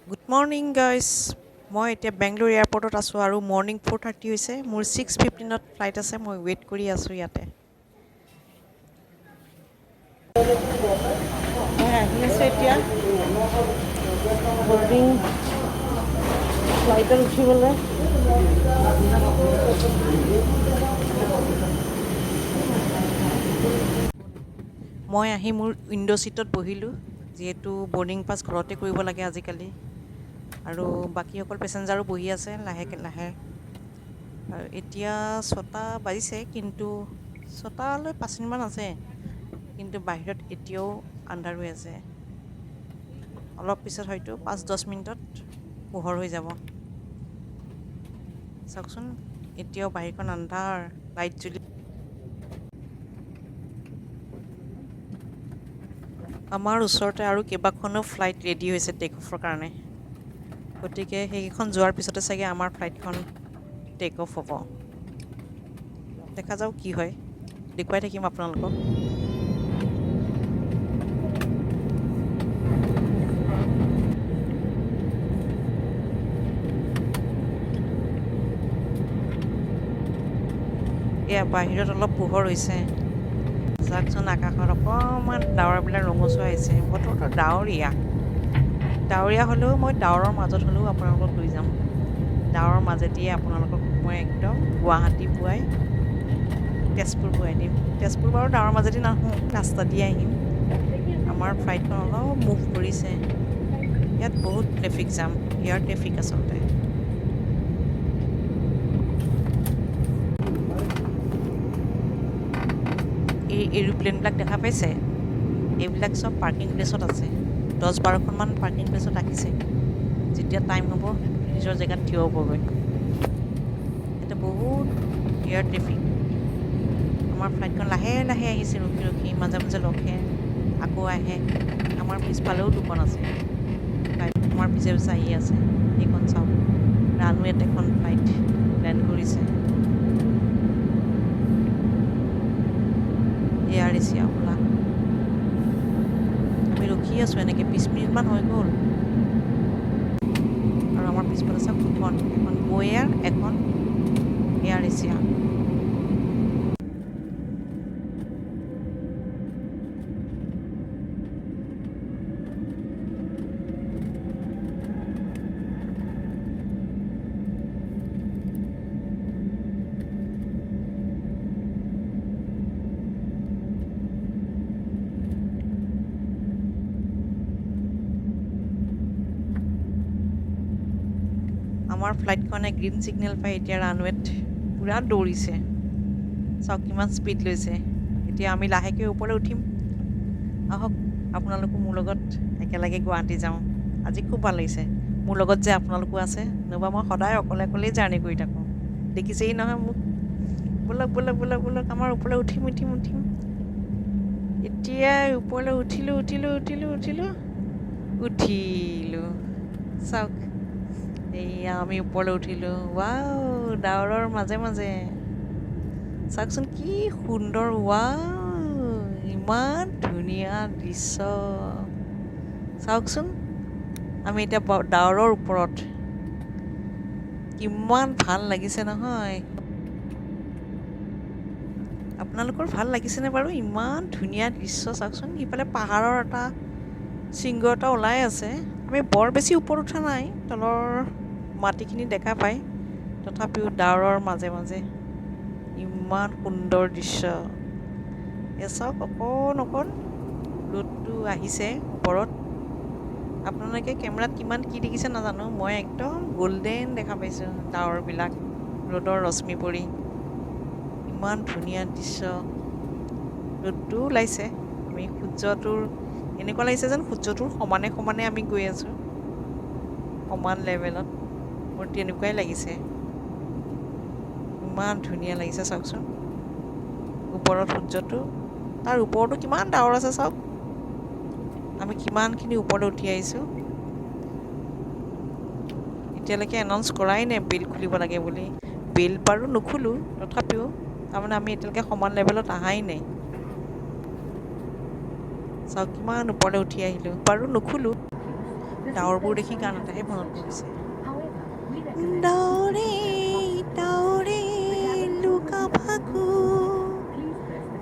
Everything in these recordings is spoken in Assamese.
Good morning guys, মই এতিয়া বেংগলোৰ এয়াৰপৰ্টত আছোঁ আৰু মৰ্ণিং 4:30 হৈছে। মোৰ 6:15ত ফ্লাইট আছে। মই ৱেইট কৰি আছোঁ ইয়াতে। মই আহি আছোঁ এতিয়া বৰ্ডিং ফ্লাইটত উঠিবলৈ। মই আহি মোৰ উইণ্ড' ছিটত বহিলোঁ, যিহেতু বৰ্ডিং পাছ ঘৰতে কৰিব লাগে আজিকালি। আৰু বাকীসকল পেচেঞ্জাৰো বহি আছে লাহেকৈ লাহে। আৰু এতিয়া 6টা বাজিছে, কিন্তু 6টালৈ 5 মিনিটমান আছে, কিন্তু বাহিৰত এতিয়াও আন্ধাৰ হৈ আছে। অলপ পিছত হয়তো 5-10 মিনিটত পোহৰ হৈ যাব। চাওকচোন, এতিয়াও বাহিৰখন আন্ধাৰ, লাইট জ্বলি। আমাৰ ওচৰতে আৰু কেইবাখনো ফ্লাইট ৰেডি হৈছে টেক অফৰ কাৰণে। গতিকে সেইকেইখন যোৱাৰ পিছতে চাগে আমাৰ ফ্লাইটখন টেক অফ হ'ব। দেখা যাওক কি হয়, দেখুৱাই থাকিম আপোনালোকক। এয়া বাহিৰত অলপ পোহৰ হৈছে। চাওকচোন, আকাশত অকণমান ডাৱৰবিলাক ৰঙচুৱা আহিছে। বতৰটো ডাৱৰীয়া। ডাৱৰীয়া হ'লেও মই ডাৱৰৰ মাজত হ'লেও আপোনালোকক লৈ যাম। ডাৱৰৰ মাজেদিয়ে আপোনালোকক মই একদম গুৱাহাটী পোৱাই, তেজপুৰ পোৱাই দিম। তেজপুৰ বাৰু ডাৱৰৰ মাজেদি নাহোঁ, ৰাস্তা দিয়ে আহিম। আমাৰ ফ্লাইটখন অলপ মুভ কৰিছে। ইয়াত বহুত ট্ৰেফিক জাম, এয়াৰ ট্ৰেফিক আচলতে। এই এৰোপ্লেনবিলাক দেখা পাইছে? এইবিলাক চব পাৰ্কিং প্লেচত আছে। 10-12খনমান পাৰ্কিং প্লেচত ৰাখিছে। যেতিয়া টাইম হ'ব, নিজৰ জেগাত থিয় হ'বগৈ। ইয়াতে বহুত এয়াৰ ট্ৰেফিক। আমাৰ ফ্লাইটখন লাহে লাহে আহিছে, ৰখি ৰখি, মাজে মাজে ৰখে, আকৌ আহে। আমাৰ পিছফালেও দুখন আছে ফ্লাইট, আমাৰ পিছে পিছে আহি আছে। সেইখন চাওক, ৰানৱেত এখন ফ্লাইট লেণ্ড কৰিছে, এয়াৰ এছিয়া ওলা। আমি ৰখি আছোঁ এনেকৈ 20 মিনিটমান হৈ গ'ল। আৰু আমাৰ পিছফালে চাওক, দুখন, এখন গ' এয়াৰ, এখন এয়াৰ এছিয়া। আমাৰ ফ্লাইটখনে গ্ৰীণ ছিগনেল পাই এতিয়া ৰানৱেত পূৰা দৌৰিছে। চাওক কিমান স্পীড লৈছে। এতিয়া আমি লাহেকৈ ওপৰলৈ উঠিম। আহক, আপোনালোকো মোৰ লগত একেলগে গুৱাহাটী যাওঁ। আজি খুব ভাল লাগিছে মোৰ লগত যে আপোনালোকো আছে, নহ'বা মই সদায় অকলে অকলেই জাৰ্ণি কৰি থাকোঁ। দেখিছেই নহয় মোক। ব'লক, ব'লক, ব'লক, ব'লক। আমাৰ ওপৰলৈ উঠিম, উঠিম, উঠিম। এতিয়া ওপৰলৈ উঠিলোঁ, উঠিলোঁ, উঠিলোঁ, উঠিলোঁ, উঠিলোঁ। চাওক, এইয়া আমি ওপৰলৈ উঠিলোঁ। ৱাও, ডাৱৰৰ মাজে মাজে চাওকচোন, কি সুন্দৰ! ৱাও, ইমান ধুনীয়া দৃশ্য! চাওকচোন, আমি এতিয়া ডাৱৰৰ ওপৰত। কিমান ভাল লাগিছে নহয়? আপোনালোকৰ ভাল লাগিছেনে বাৰু? ইমান ধুনীয়া দৃশ্য! চাওকচোন, সিফালে পাহাৰৰ এটা শৃংগ এটা ওলাই আছে। আমি বৰ বেছি ওপৰত উঠা নাই, তলৰ মাটিখিনি দেখা পায়। তথাপিও ডাৱৰৰ মাজে মাজে ইমান সুন্দৰ দৃশ্য। এয়া চাওক, অকণ অকণ ৰ'দটো আহিছে ওপৰত। আপোনালোকে কেমেৰাত কিমান কি দেখিছে নাজানো, মই একদম গল্ডেন দেখা পাইছোঁ ডাৱৰবিলাক ৰ'দৰ ৰশ্মি পৰি। ইমান ধুনীয়া দৃশ্য! ৰ'দটোও ওলাইছে। আমি সূৰ্যটোৰ, এনেকুৱা লাগিছে যেন সূৰ্যটোৰ সমানে সমানে আমি গৈ আছোঁ, সমান লেভেলত। মোৰ তেনেকুৱাই লাগিছে। ইমান ধুনীয়া লাগিছে। চাওকচোন, ওপৰত সূৰ্যটো, তাৰ ওপৰতো কিমান ডাৱৰ আছে। চাওক, আমি কিমানখিনি ওপৰলৈ উঠি আহিছোঁ। এতিয়ালৈকে এনাউন্স কৰাই নাই বেল্ট খুলিব লাগে বুলি। বেল্ট বাৰু নোখোলোঁ, তথাপিও তাৰমানে আমি এতিয়ালৈকে সমান লেভেলত অহাই নাই। চাওক, কিমান ওপৰলৈ উঠি আহিলোঁ। বাৰু নোখোলোঁ। ডাৱৰবোৰ দেখি গান এটাহে মনত পৰিছে। ডাৱৰে ডাৱৰে লুকা ভাকু,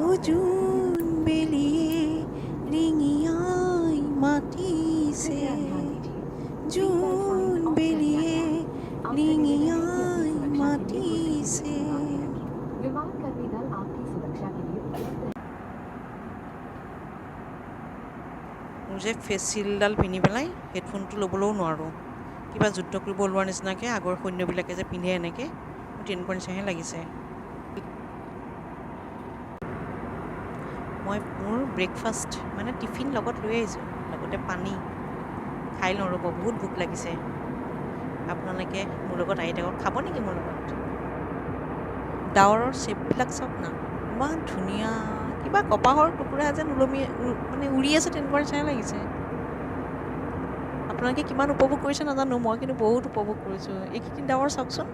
অ জোন বেলিয়ে ৰিঙিয়াই মাতিছে, জোন বেলিয়ে ৰিঙিয়াই মাতিছে। विमान कर्मी दल आपकी सुरक्षा के लिए उपलब्ध है। মোৰ যে ফেচ চিল্ডডাল পিন্ধি পেলাই হেডফোনটো ল'বলৈও নোৱাৰোঁ। কিবা যুদ্ধ কৰিব ওলোৱাৰ নিচিনাকৈ আগৰ সৈন্যবিলাকে যে পিন্ধে এনেকৈ, মোৰ তেনেকুৱা নিচিনাহে লাগিছে। মই মোৰ ব্ৰেকফাষ্ট মানে টিফিন লগত লৈ আহিছোঁ, লগতে পানী। খাই লওঁ ৰ'ব, বহুত ভোক লাগিছে। আপোনালোকে মোৰ লগত আহি থাকক। খাব নেকি মোৰ লগত? ডাৱৰৰ শ্বেপবিলাক চাওক না, ইমান ধুনীয়া। কিবা কপাহৰ টুকুৰা যেন ওলমি মানে উৰি আছে, তেনেকুৱা নিচিনাই লাগিছে। আপোনালোকে কিমান উপভোগ কৰিছে নাজানো, মই কিন্তু বহুত উপভোগ কৰিছোঁ। এইখিনি ডাৱৰ চাওকচোন,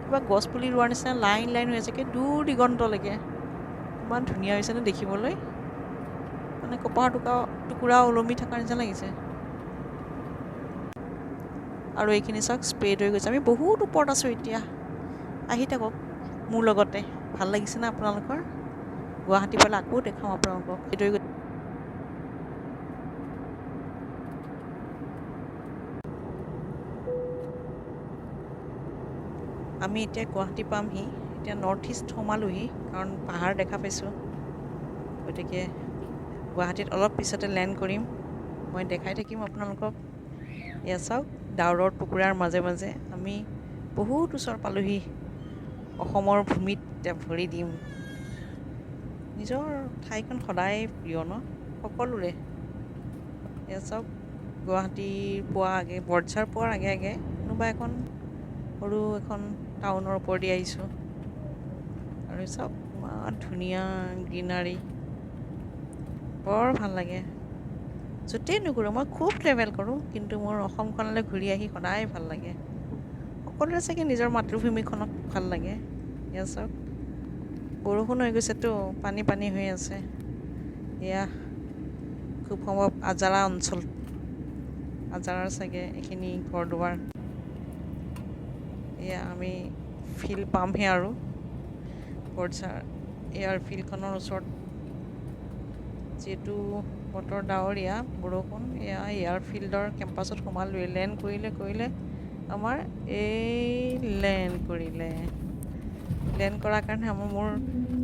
কিবা গছ পুলি ৰোৱাৰ নিচিনা লাইন লাইন হৈ আছে দূৰ দিগন্তলৈকে। ইমান ধুনীয়া হৈছে ন দেখিবলৈ, মানে কপাহৰ টুকুৰা ওলমি থকাৰ নিচিনা লাগিছে। আৰু এইখিনি চাওক, স্প্ৰেড হৈ গৈছে। আমি বহুত ওপৰত আছোঁ এতিয়া। আহি থাকক মোৰ লগতে। ভাল লাগিছে নে আপোনালোকৰ? গুৱাহাটী পালে আকৌ দেখাম আপোনালোকক। সেইটো আমি এতিয়া গুৱাহাটী পামহি। এতিয়া নৰ্থ ইষ্ট সোমালোহি, কাৰণ পাহাৰ দেখা পাইছোঁ। গতিকে গুৱাহাটীত অলপ পিছতে লেণ্ড কৰিম, মই দেখাই থাকিম আপোনালোকক। এয়া চাওক, ডাৱৰৰ টুকুৰাৰ মাজে মাজে আমি বহুত ওচৰ পালোহি। অসমৰ ভূমিত এতিয়া ভৰি দিম। নিজৰ ঠাইখন সদায় প্ৰিয় ন সকলোৰে। এয়া চাওক, গুৱাহাটীৰ পোৱা আগে, বৰঝাৰ পোৱাৰ আগে আগে কোনোবা এখন সৰু এখন টাউনৰ ওপৰেদি আহিছোঁ। আৰু চাওক, ইমান ধুনীয়া গ্ৰীনাৰী, বৰ ভাল লাগে। য'তেই নুঘূৰোঁ, মই খুব ট্ৰেভেল কৰোঁ, কিন্তু মোৰ অসমখনলৈ ঘূৰি আহি সদায় ভাল লাগে। সকলোৰে চাগে নিজৰ মাতৃভূমিখনক ভাল লাগে। এয়া চাওক, বৰষুণ হৈ গৈছেতো, পানী পানী হৈ আছে। এয়া খুব সম্ভৱ আজাৰা অঞ্চল, আজাৰাৰ চাগে এইখিনি ঘৰ দুৱাৰ। এয়া আমি ফিল্ড পামহে আৰু বৰঝাৰ এয়াৰ ফিল্ডখনৰ ওচৰত। যিহেতু বতৰ ডাৱৰীয়া, বৰষুণ, এয়া এয়াৰ ফিল্ডৰ কেম্পাছত সোমালোৱে। লেণ্ড কৰিলে আমাৰ এই লেণ্ড কৰিলে। লেণ্ড কৰাৰ কাৰণে মোৰ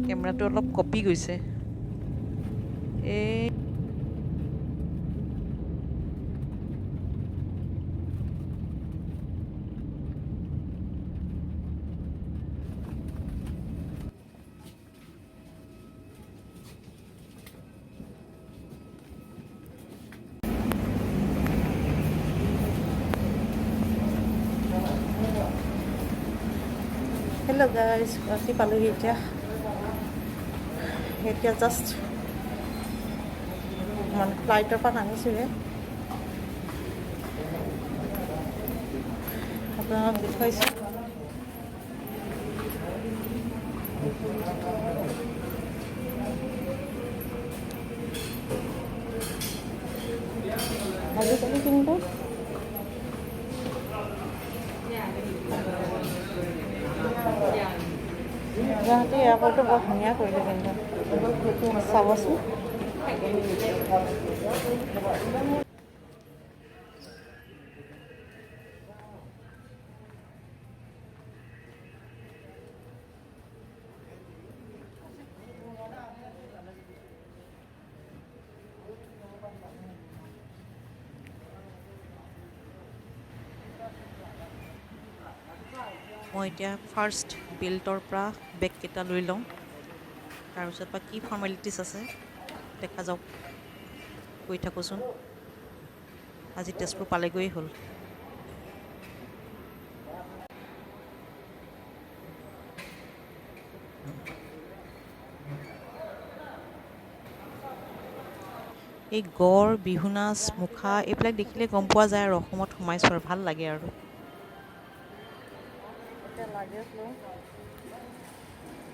কেমেৰাটো অলপ কঁপি গৈছে। এই হেল্ল' গাইজ, গুৱাহাটী পালোহি এতিয়া। এতিয়া জাষ্ট মানে ফ্লাইটৰ পৰা নামিছোঁহে। আপোনালোক দেখুৱাইছোঁ। আজিকালি কিন্তু গুৱাহাটী এয়াৰপৰ্টটো বৰ ধুনীয়া কৰিলে কিন্তু, চাবচোন। মই এতিয়া ফাৰ্ষ্ট বেল্টৰ পৰা বেগকেইটা লৈ লওঁ, তাৰপিছত বা কি ফৰ্মেলিটিছ আছে দেখা যাওক। গৈ থাকোঁচোন। আজি তেজপুৰ পালেগৈয়ে হ'ল। এই গড়, বিহু নাচ, মুখা এইবিলাক দেখিলে গম পোৱা যায় আৰু অসমত সোমাইছোঁ আৰু ভাল লাগে আৰু। এতিয়া লাগেজ লওঁ,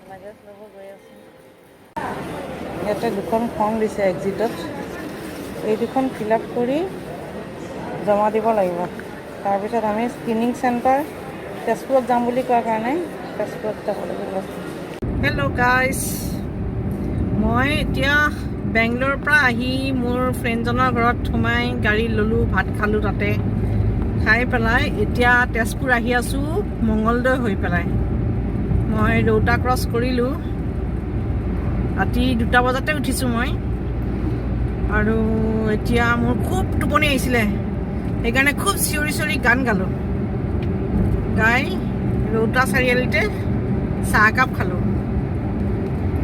লাগেজ ল'ব গৈ আছোঁ। ইয়াতে দুখন ফৰ্ম দিছে এক্সিটত, এই দুখন ফিল আপ কৰি জমা দিব লাগিব। তাৰপিছত আমি স্ক্ৰিনিং চেণ্টাৰ তেজপুৰত যাম বুলি কোৱাৰ কাৰণে তেজপুৰত যাব লাগিব। হেল্ল' গাইজ, মই এতিয়া বেংগলোৰৰ পৰা আহি মোৰ ফ্ৰেণ্ডজনৰ ঘৰত সোমাই গাড়ী ল'লোঁ, ভাত খালোঁ তাতে। খাই পেলাই এতিয়া তেজপুৰ আহি আছোঁ মঙলদৈ হৈ পেলাই। মই ৰৌতা ক্ৰছ কৰিলোঁ। ৰাতি 2টা বজাতে উঠিছোঁ মই আৰু এতিয়া মোৰ খুব টোপনি আহিছিলে, সেইকাৰণে খুব চিঞৰি চিঞৰি গান গালোঁ। গাই ৰৌতা চাৰিআলিতে চাহ একাপ খালোঁ,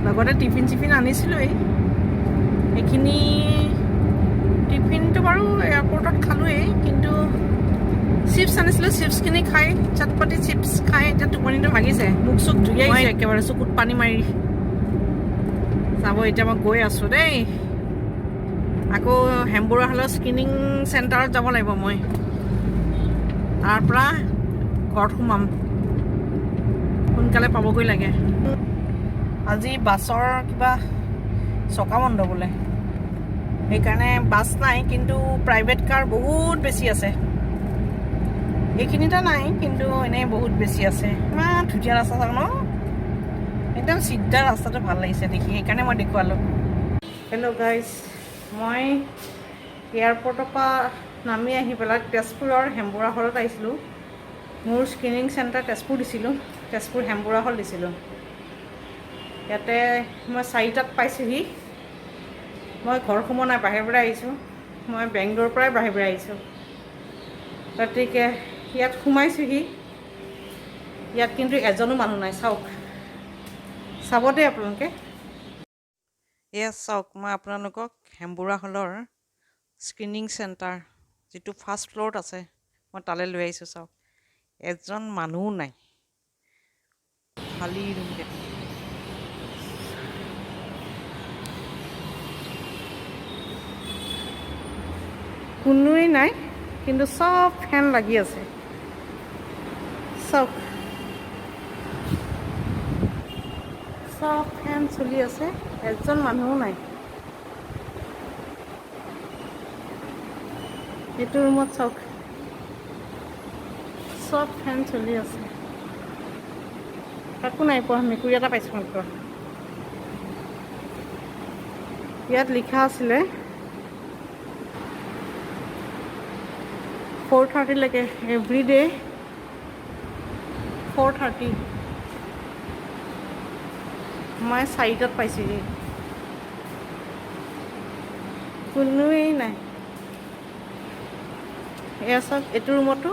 লগতে টিফিন চিফিন আনিছিলোঁৱেই। এইখিনি টিফিনটো বাৰু এয়াৰপৰ্টত খালোঁৱেই, কিন্তু চিপছ আনিছিলোঁ। চিপছখিনি খাই, চটপটি চিপছ খাই এতিয়া টোপনিটো ভাগিছে। মুখ চুখ ধুই আহিছোঁ, একেবাৰে চকুত পানী মাৰি চাব। এতিয়া মই গৈ আছোঁ দেই, আকৌ হেমবৰুৱা হলৰ স্ক্ৰিনিং চেণ্টাৰত যাব লাগিব মই। তাৰ পৰা ঘৰত সোমাম, সোনকালে পাবগৈ লাগে। আজি বাছৰ কিবা চকা বন্ধ বোলে, সেইকাৰণে বাছ নাই, কিন্তু প্ৰাইভেট কাৰ বহুত বেছি আছে। এইখিনিতে নাই, কিন্তু এনেই বহুত বেছি আছে। ইমান ধুনীয়া ৰাস্তা চাওক ন, একদম চিধা ৰাস্তাটো ভাল লাগিছে দেখি, সেইকাৰণে মই দেখুৱালোঁ। হেল্ল' গাইজ, মই এয়াৰপৰ্টৰ পৰা নামি আহি পেলাই তেজপুৰৰ হেমবৰুৱা হলত আহিছিলোঁ। মোৰ স্ক্ৰিনিং চেণ্টাৰ তেজপুৰ দিছিলোঁ, তেজপুৰ হেমবৰুৱা হল দিছিলোঁ। ইয়াতে মই 4টাত পাইছোঁহি। মই ঘৰ সোমোৱা নাই, বাহিৰৰ পৰা আহিছোঁ। মই বেংগলোৰৰ পৰাই বাহিৰ পৰা আহিছোঁ। গতিকে ইয়াত সোমাইছোঁহি, ইয়াত কিন্তু এজনো মানুহ নাই। চাওক, চাব দেই আপোনালোকে। এয়া চাওক, মই আপোনালোকক হেমবৰুৱা হলৰ স্ক্ৰিনিং চেণ্টাৰ যিটো ফাৰ্ষ্ট ফ্ল'ৰত আছে, মই তালৈ লৈ আহিছোঁ। চাওক, এজন মানুহো নাই, খালী ৰুমকেইটা। কোনোৱেই নাই, কিন্তু চব ফেন লাগি আছে। চাওক, চব ফেন চলি আছে, এজন মানুহো নাই। এইটো ৰুমত চাওক, চব ফেন চলি আছে, কাকো নাই পোৱা। মেকুৰী এটা পাইছোঁ মাত্ৰ। ইয়াত লিখা আছিলে 4:30লৈকে, এভৰি ডে 4:30। মই 4টাত পাইছোঁহি, কোনোৱেই নাই। এয়া চাওক, এইটো ৰুমতো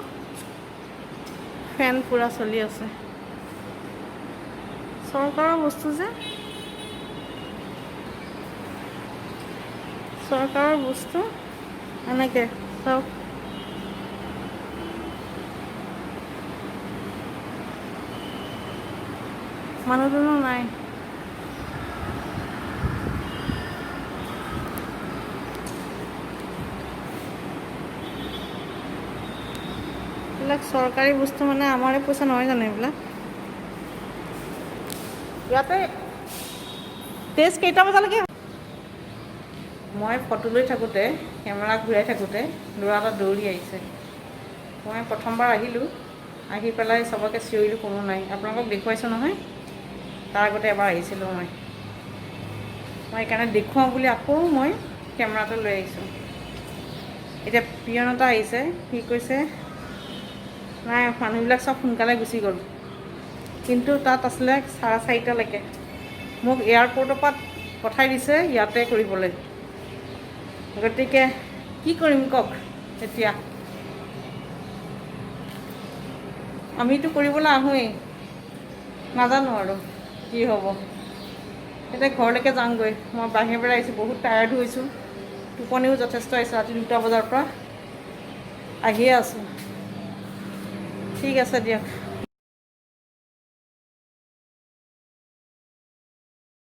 ফেন পূৰা চলি আছে। চৰকাৰৰ বস্তু যে, চৰকাৰৰ বস্তু এনেকৈ চাওক। মানুহ দুনুহ নাই। এইবিলাক চৰকাৰী বস্তু মানে আমাৰে পইচা নহয় জানো এইবিলাক? ইয়াতে টেষ্ট কেইটা বজালৈকে? মই ফটো লৈ থাকোঁতে, কেমেৰা ঘূৰাই থাকোঁতে ল'ৰা এটা দৌৰি আহিছে। মই প্ৰথমবাৰ আহিলোঁ, আহি পেলাই চবকে চিঞৰিলোঁ, কোনো নাই। আপোনালোকক দেখুৱাইছোঁ নহয়, তাৰ আগতে এবাৰ আহিছিলোঁ মই। মই সেইকাৰণে দেখুৱাওঁ বুলি আকৌ মই কেমেৰাটো লৈ আহিছোঁ। এতিয়া পিয়ন এটা আহিছে, সি কৈছে নাই, মানুহবিলাক চব সোনকালে গুচি গ'ল, কিন্তু তাত আছিলে 4:30লৈকে। মোক এয়াৰপৰ্টৰ পৰা পঠাই দিছে ইয়াতে কৰিবলৈ। গতিকে কি কৰিম কওক এতিয়া? আমিতো কৰিবলৈ আহোঁৱেই, নাজানো আৰু কি হ'ব। এতিয়া ঘৰলৈকে যাওঁগৈ। মই বাহিৰৰ পৰা আহিছোঁ, বহুত টায়াৰ্ড হৈছোঁ, টোপনিও যথেষ্ট আহিছে। ৰাতি 2টা বজাৰ পৰা আহিয়ে আছোঁ। ঠিক আছে দিয়ক।